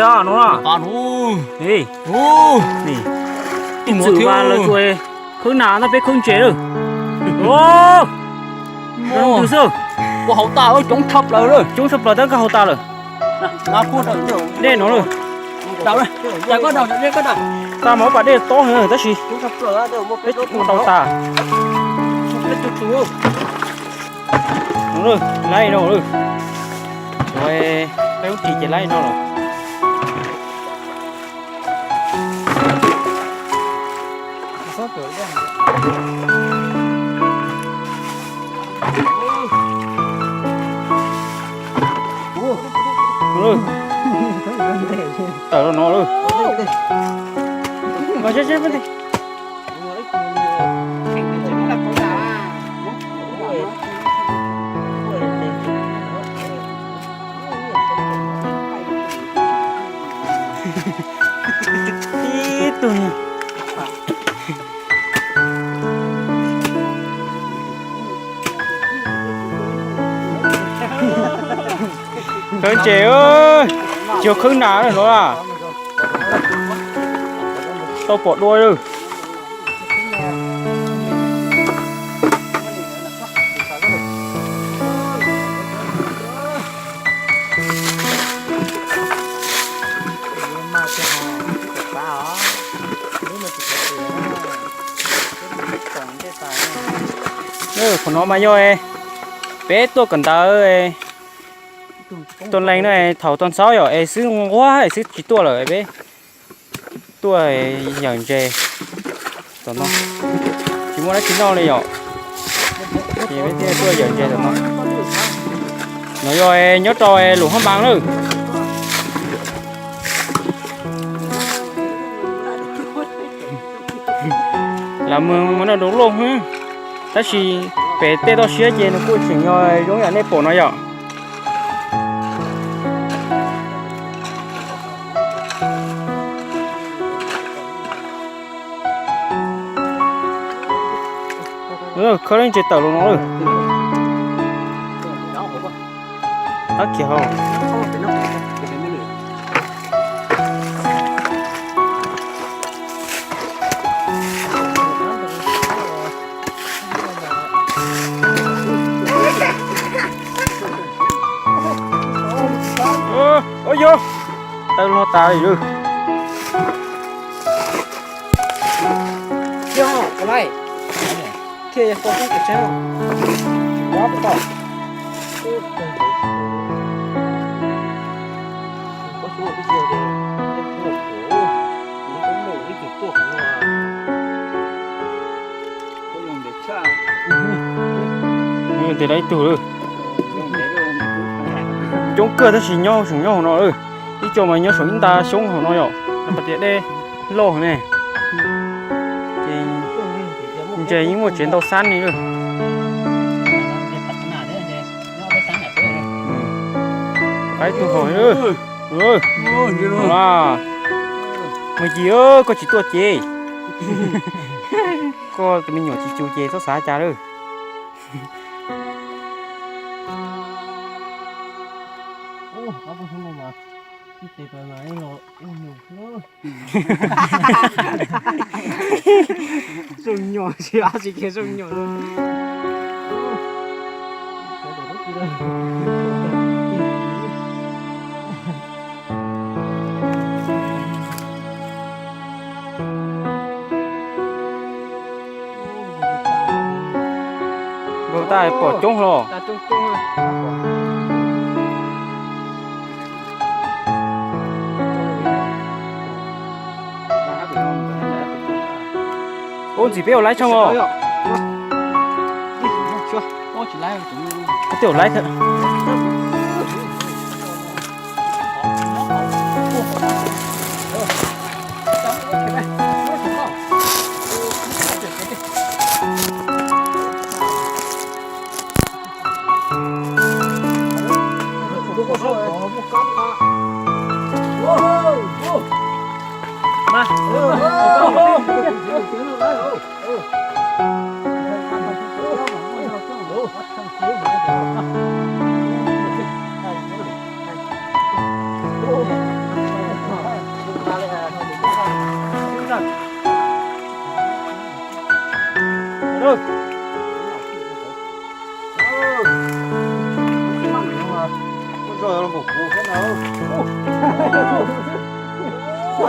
Qa no, qa no. Ib txwm mas lawv tsuas khawb nas, no peb khawb ntses lawm. Xwb, koj haus tas, coob tshaj plaws lawm, coob tshaj plaws tab koj haus tas lawm. Dej no lawm. Tag mas ua pas dej tob heev tab sis peb tau tas. Laib no lawm. Peb lub ris ces laib no lawm. Tawm los no lawm. Ib tug khawb ntses, tsis yog khawb nas no, tau pom dua lawm. Qhov no mas yog peb tuaj kawm ntawv, tuaj leej no thaum tuaj ntxauv yom es xwb nquag es xwb tsis tuaj lawm, peb tuaj yawm ntses tom no, tsis muaj dab tsi noj li yom, ces peb thiaj tuaj yawm ntses tom no. No yog nyob rau lub hoob npas lawm. Lam mus no rau looj, tab sis pem tej toj siab ces nws kuj tseem yog zoo yam nej pom no yom. Khawb lub ntses tawm los no lawm. Ab kiag hau. Ua yog tawm los tas li lawm. Tes lawv ib tug lawm. Coob kawg tab sis nyob saum nyob hauv no lawm. Ib co mas nyob saum ib nta xyoob hauv no yom, qhov tias dej loj ne. Ces ntses yeej muaj tsev ntau xab li lawm. Ib tug hauv, mus yim, koj tsis tuaj ces, koj tus me nyuam tsis cu ces txhob xav cas lawm. Zoo nyuam tsis ab tsis kiag zoo nyuam. Nkaus tas pom coob los. Ub, ntxim peb ua laib tshaj os. Tej ua laib thiab.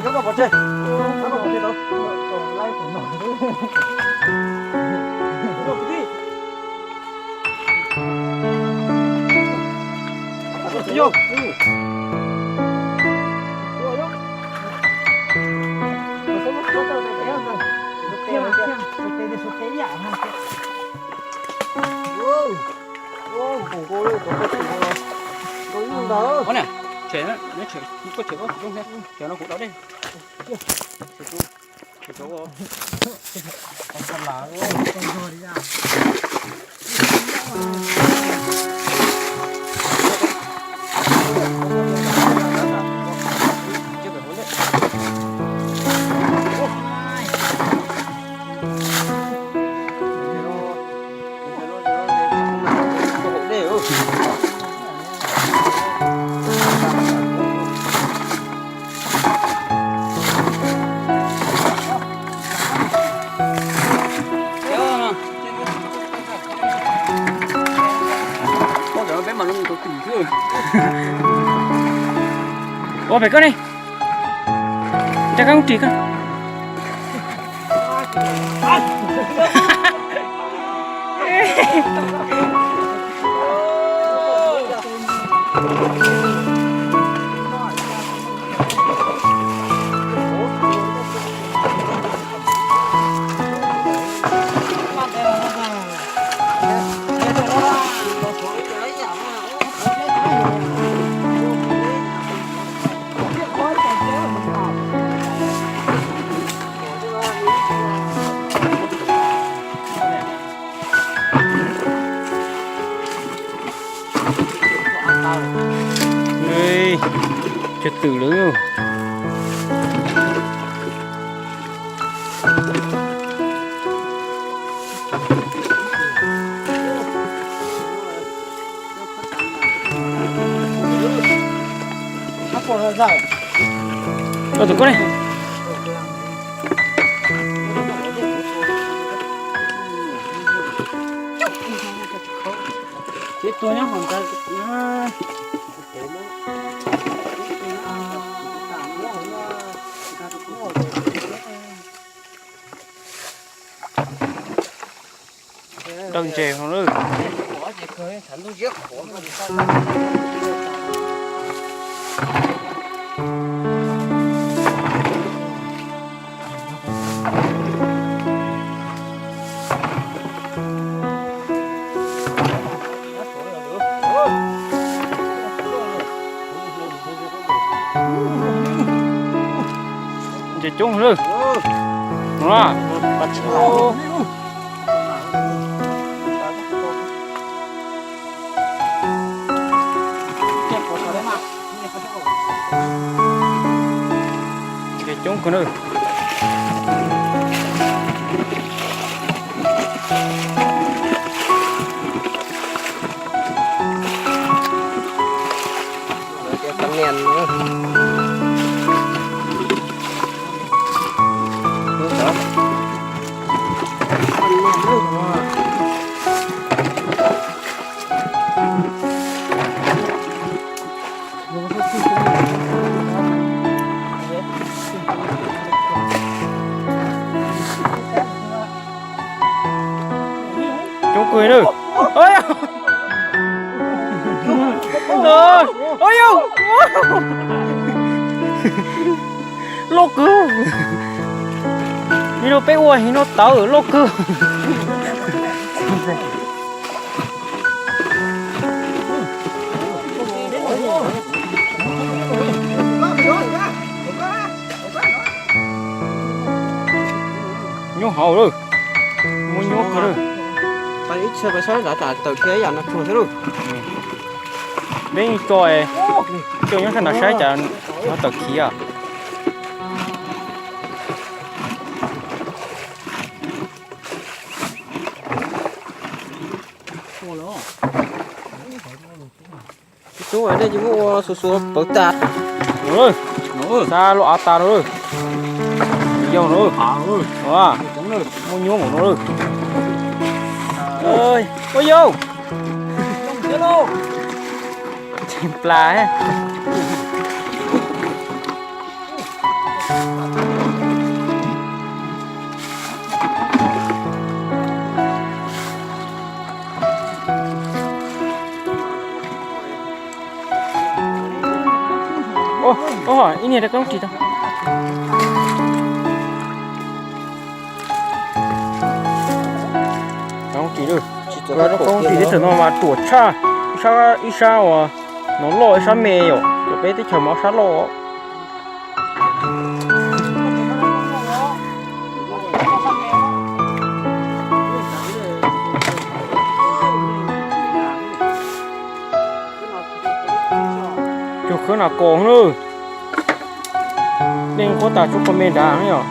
Nyob koj pov tseg, nyob koj pov tseg tau. Ua niam, tshem, tshem koj tshem koj kuv zoo thiab, tshem no kuv dov dej. Ua pem koj ne, nrog koj ris koj. Cov twm lawm. Tus koj ne. Ces tuag nyob hauv ntawd. Dawb ntse no lawm. Ntses coob lawm. Ntses coob kawg na. Coob kawg na. Ua yau, loj kawg. Li no peb ua hniav no tawv loj kawg. Nyuaj hauv lawm, muaj nyuaj kawg lawm. Peb tso tso nyob sab nram saib cas no tawm khiav. Tub, nej tsis muab ua xuav xuav pawv tas. Xa lub av tas no. Yau no. Muaj nyuaj npaum no. Ua yau. Plas. Niag rau koob ris tau. Koob ris, koob ris teb chaws no mas ruam tshaj, ib sab uas no loj ib sab me yom, cov peb teb chaws mas ob sab loj. Cog khawb nas kos na. Neeg qhuav tas tsuj qhov me nrad yom.